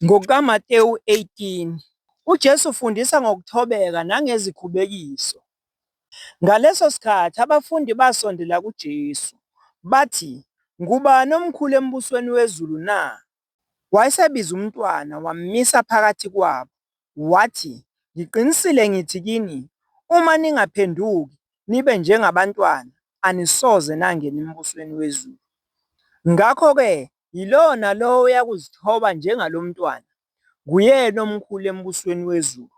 NgokukaMathewu 18, uJesu ufundisa ngokuthobeka nangezikhubekiso. Ngaleso sikhathi abafundi basondela kuJesu, bathi, Ngubani omkhulu embusweni wezulu na? Wayesebiza umntwana, wammisa phakathi kwabo, wathi, Ngiqinisile ngithi kini, uma ningaphenduki, nibe njengabantwana, anisoze nangena embusweni wezulu. Ngakho-ke yilowo nalowo oyakuzithoba njengalo mntwana, nguyena omkhulu embusweni wezulu.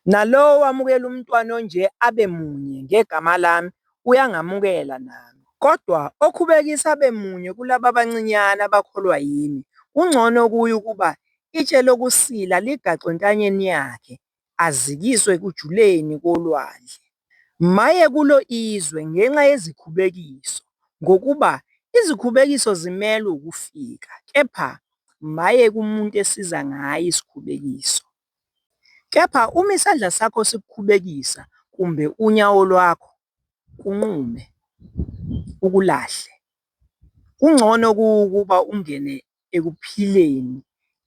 Nalowo owamukela umntwana onje abe munye ngegama lami, uyangamukela nami. Kodwa okhubekisa abe munye kulaba abancinyane abakholwa yimi, kungcono kuye ukuba itshe lokusila ligaxwe entanyeni yakhe, azikiswe ekujuleni kolwandle. Maye kulo izwe ngenxa yezikhubekiso, ngokuba izikhubekiso zimelwe ukufika, kepha maye kumuntu esiza ngaye isikhubekiso. Kepha uma isandla sakho sikukhubekisa, kumbe unyawo lwakho, kunqume, ukulahle. Kungcono kuwe ukuba ungene ekuphileni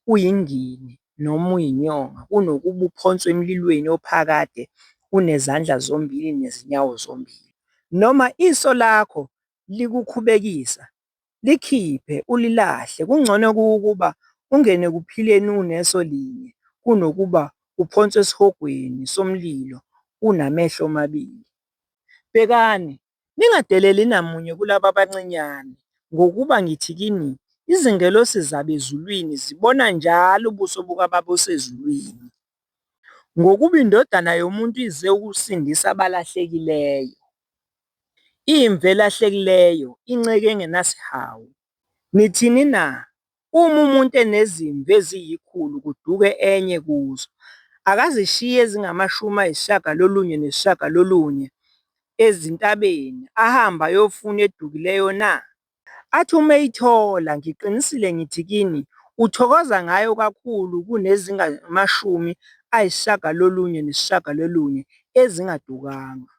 uyingini noma uyinyonga, kunokuba uphonswe emlilweni ophakade unezandla zombili nezinyawo zombili. Noma iso lakho likukhubekisa, likhiphe ulilahle. Kungcono kuwe ukuba ungene ekuphileni uneso linye, kunokuba uphonswe esihogweni somlilo unamehlo omabili. Bhekani, ningadeleli namunye kulaba abancinyane, ngokuba ngithi kini, izingelosi zabo ezulwini zibona njalo ubuso bukaBaba osezulwini. Ngokuba iNdodana yomuntu ize ukusindisa abalahlekileyo. Imvu elahlekileyo, inceku engenasihawu. Nithini na? Uma umuntu enezimvu eziyikhulu kuduke enye kuzo, akazishiyi ezingamashumi ayisishiyagalolunye nesishiyagalolunye ezintabeni, ahambe ayofuna edukileyo na? Athi uma eyithola, ngiqinisile ngithi kini, uthokoza ngayo kakhulu kunezingamashumi ayisishiyagalolunye nesishiyagalolunye ezingadukanga.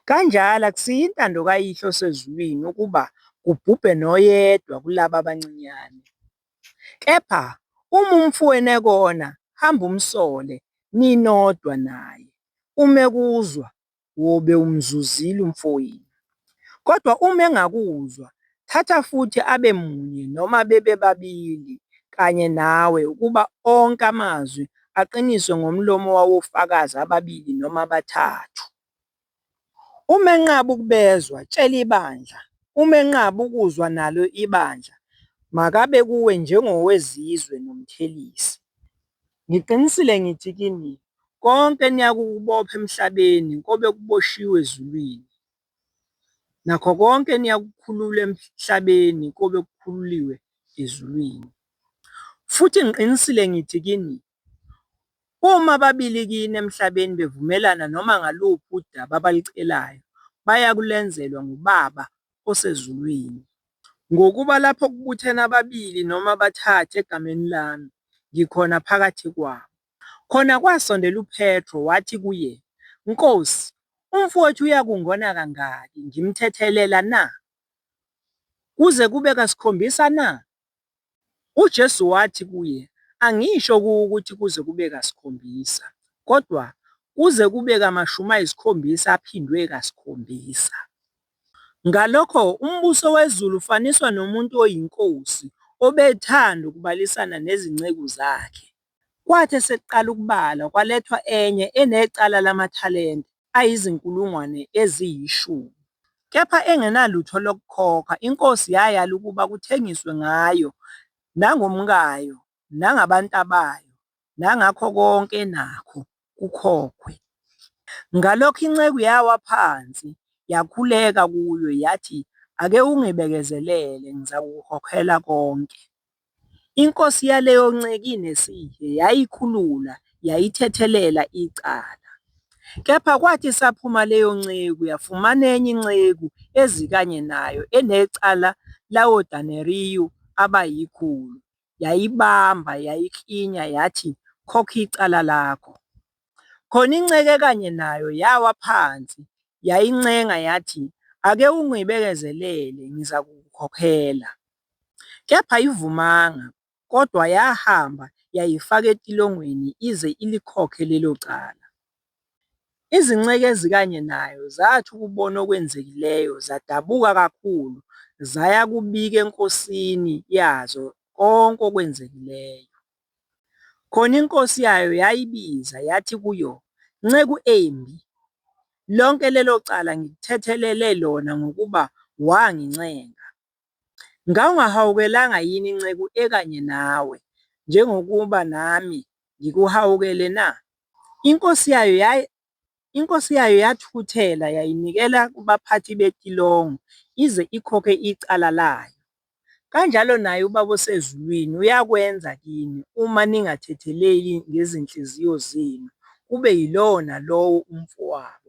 Kanjalo akusiyo intando kaYihlo osezulwini ukuba kubhubhe noyedwa kulaba abancinyane. Kepha uma umfowenu ekona, hamba umsole ninodwa naye. Uma ekuzwa, wobe umzuzile umfowenu. Kodwa uma engakuzwa, thatha futhi abe munye noma bebe babili kanye nawe, ukuba onke amazwi aqiniswe ngomlomo wofakazi ababili noma abathathu. Uma enqaba ukubezwa, tshela ibandla, uma enqaba ukuzwa nalo ibandla, makabe kuwe njengowezizwe nomthelisi. Ngiqinisile ngithi kini, konke eniyakukubopha emhlabeni kobe kuboshiwe ezulwini, nakho konke eniyakukukhulula emhlabeni kobe kukhululiwe ezulwini. Futhi ngiqinisile ngithi kini, uma ababili kini emhlabeni bevumelana noma ngaluphi udaba abalucelayo, bayakulenzelwa nguBaba osezulwini. Ngokuba lapho kubuthene ababili noma abathathu egameni lami, ngikhona phakathi kwabo. Khona kwasondela uPetro, wathi kuye, Nkosi, umfowethu uyakungona kangaki, ngimthethelela na? Kuze kube kasikhombisa na? UJesu wathi kuye, Angisho kuwe ukuthi kuze kube kasikhombisa, kodwa kuze kube kamashumi ayisikhombisa aphindwe kasikhombisa. Ngalokho umbuso wezulu ufaniswa nomuntu oyinkosi obethanda ukubalisana nezinceku zakhe. Kwathi eseqala ukubala kwalethwa enye enecala lamathalente ayizinkulungwane eziyishumi. Kepha engenalutho lokukhokha, inkosi yayala ukuba kuthengiswe ngayo nangomkayo nangabantabayo nangakho konke enakho, kukhokhwe. Ngalokho inceku yawa phansi, yakhuleka kuyo, yathi, Ake ungibekezelele, ngizakukhokhela konke. Inkosi yaleyo nceku inesihe yayikhulula, yayithethelela icala. Kepha kwathi isaphuma leyo nceku yafumana enye inceku ezikanye nayo enecala lawodenariyu abayikhulu. Yayibamba, yayiklinya, yathi, Khokha icala lakho. Khona inceku ekanye nayo yawa phansi, yayincenga yathi, Ake ungibekezelele, ngizakukukhokhela. Kepha ayivumanga, Kodwa yahamba yayifaka etilongweni ize ilikhokhe lelo cala. Izinceku ezikanye nayo zathi ukubona okwenzekileyo zadabuka kakhulu, zayakubika enkosini yazo konke okwenzekileyo. Khona inkosi yayo yayibiza, yathi kuyo, Nceku embi, lonke lelo cala ngikuthethelele lona ngokuba wangincenga. Ngawungahawukelanga yini inceku ekanye nawe, njengokuba nami ngikuhawukele na? Inkosi yayo inkosi yayo yathukuthela yayinikela kubaphathi betilongo ize ikhokhe icala layo. Kanjalo naye uBaba osezulwini uyakwenza kini uma ningathetheleli ngezinhliziyo zenu kube yilowo nalowo umfowabo.